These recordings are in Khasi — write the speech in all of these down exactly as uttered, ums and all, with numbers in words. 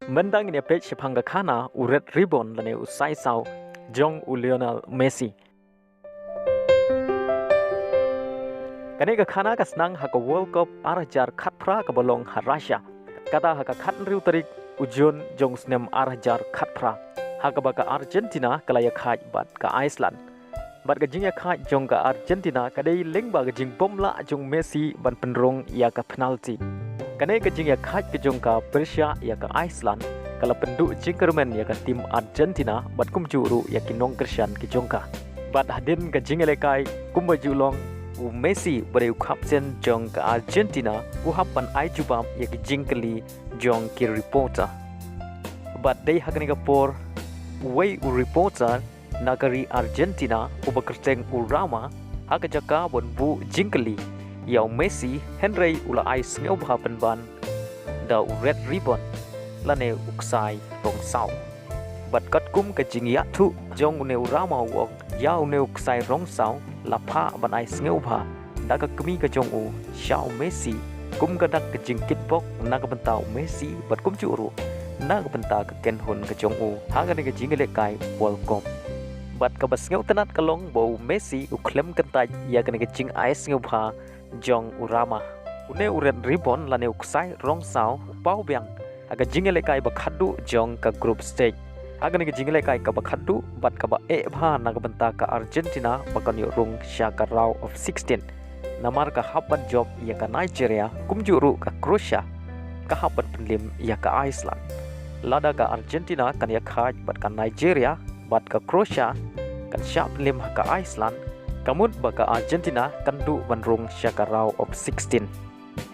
Mynta ngin ïa peit shaphang ka khana u Red Ribbon lane u saisaw jong u Lionel Messi. Kane ka khana ka sdang ha ka World Cup ar hajar khatphra kaba long ha Russia. Kata ha ka khathynriew tarik u Jun jong u snem ar hajar khatphra, ha kaba ka Argentina ka la ïakhaid bad ka Iceland. Bad ka jingïakhaid jong ka Argentina ka dei lyngba ka jingbymlah jong u Messi ban pynrung ïa ka penalty. Kane ka jingïakhaid ka jong ka pyrshah ïa ka Iceland ka la pynduh jingkyrmen ïa ka team Argentina bad kumjuh ruh ïa ki nongkyrshan ki jong ka. Bad hadien ka jingïalehkai, kumba ju long, u Messi ba dei u captain jong ka Argentina u hap ban ai jubab ïa ki jingkylli jong ki reporter. Bad dei ha kane ka por uwei u reporter na ka ri Argentina uba kyrteng u Rama ha ka jaka ban buh jingkylli ïa u Messi, hynrei u la ai sngewbha pynban da u Red Ribbon lane u ksai rong saw. Bad katkum ka jingïathuh jong une u Rama u ong ïa une u ksai rong saw la phah ban ai sngewbha da ka kmie ka jong u sha u Messi kum ka dak ka jingkitbok na ka bynta u Messi bad kumjuh ruh na ka bynta ka kynhun ka jong u ha kane ka jingïalehkai World Cup. Bad kaba sngewtynnat ka long ba u Messi u khlem kyntait ïa kane ka jingai sngewbha jong u Rama. Une u Red Ribbon lane u ksai rong saw u paw biang ha ka jingïalehkai ba khatduh jong ka group stage. Ha kane ka jingïalehkai kaba khatduh bad kaba eh bha na ka bynta ka Argentina ba kan ïoh rung sha ka round of sixteen, namar ka hap ban jop ïa ka Nigeria, kumjuh ruh ka Croatia ka hap ban pynlip ïa ka Iceland. Lada ka Argentina kan ïakhaid bad ka Nigeria bad ka Croatia kan shah pynlip ha ka Iceland, ka mut ba ka Argentina kan duh ban rung sha ka round of sixteen.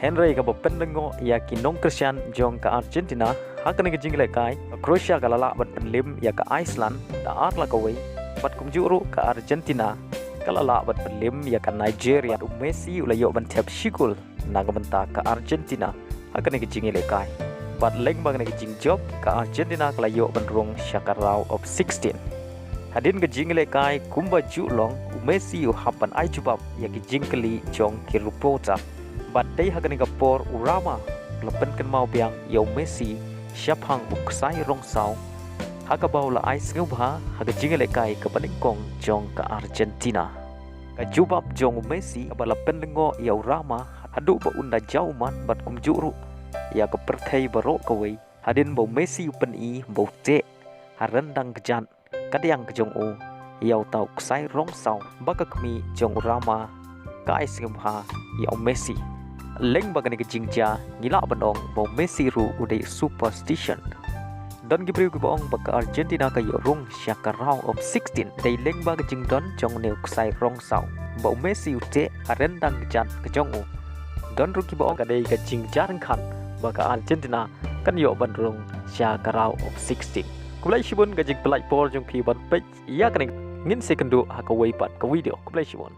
Hynrei kaba pynlyngngoh ïa ki nongkyrshan jong ka Argentina ha kane ka jingïalehkai, ka Croatia ka la lah ban pynlip ïa ka Iceland da ar la kawei, bad kumjuh ruh ka Argentina ka la lah ban pynlip ïa ka Nigeria. U Messi u la ïoh ban thep shi kol na ka bynta ka Argentina ha kane ka jingïalehkai. Bad lyngba kane ka jingjop ka Argentina ka la ïoh ban rung sha ka round of sixteen. Hadien ka jingïalehkai, kumba ju long, u Messi u hap ban ai jubab ïa ki jingkylli jong ki reporter. Bad dei ha kane ka por u Rama u la pynkynmaw biang ïa u Messi shaphang u ksai rong saw ha kaba u la ai sngewbha ha ka jingïalehkai kaba nyngkong jong ka Argentina. Ka jubab jong u Messi kaba la pynlyngngoh ïa u Rama haduh ba un da jaw ummat bad kumjuh ruh ïa ka pyrthei baroh kawei hadien ba u Messi u pyni ba u teh ha ryndang kjat kadiang ka jong u ïa uta u ksai rong saw ba ka kmie jong u Rama ka ai sngewbha ïa u Messi. Lyngba kane ka jingjia ngi lah ban ong ba u Messi ruh u dei superstition. Don ki briew kiba ong ba ka Argentina ka ïoh rung sha ka round of sixteen dei lyngba ka jingdon jong une u ksai rong saw ba u Messi u teh ha ryndang kjat ka jong u. Don ruh kiba ong ka dei ka jingjia ryngkat ba ka Argentina kan ïoh ban rung sha ka round of sixteen. Khublei shibun ka jingpynlait por jong phi ban peit ïa kane. Ngin sa ïakynduh ha kawei pat ka video. Khublei shibun.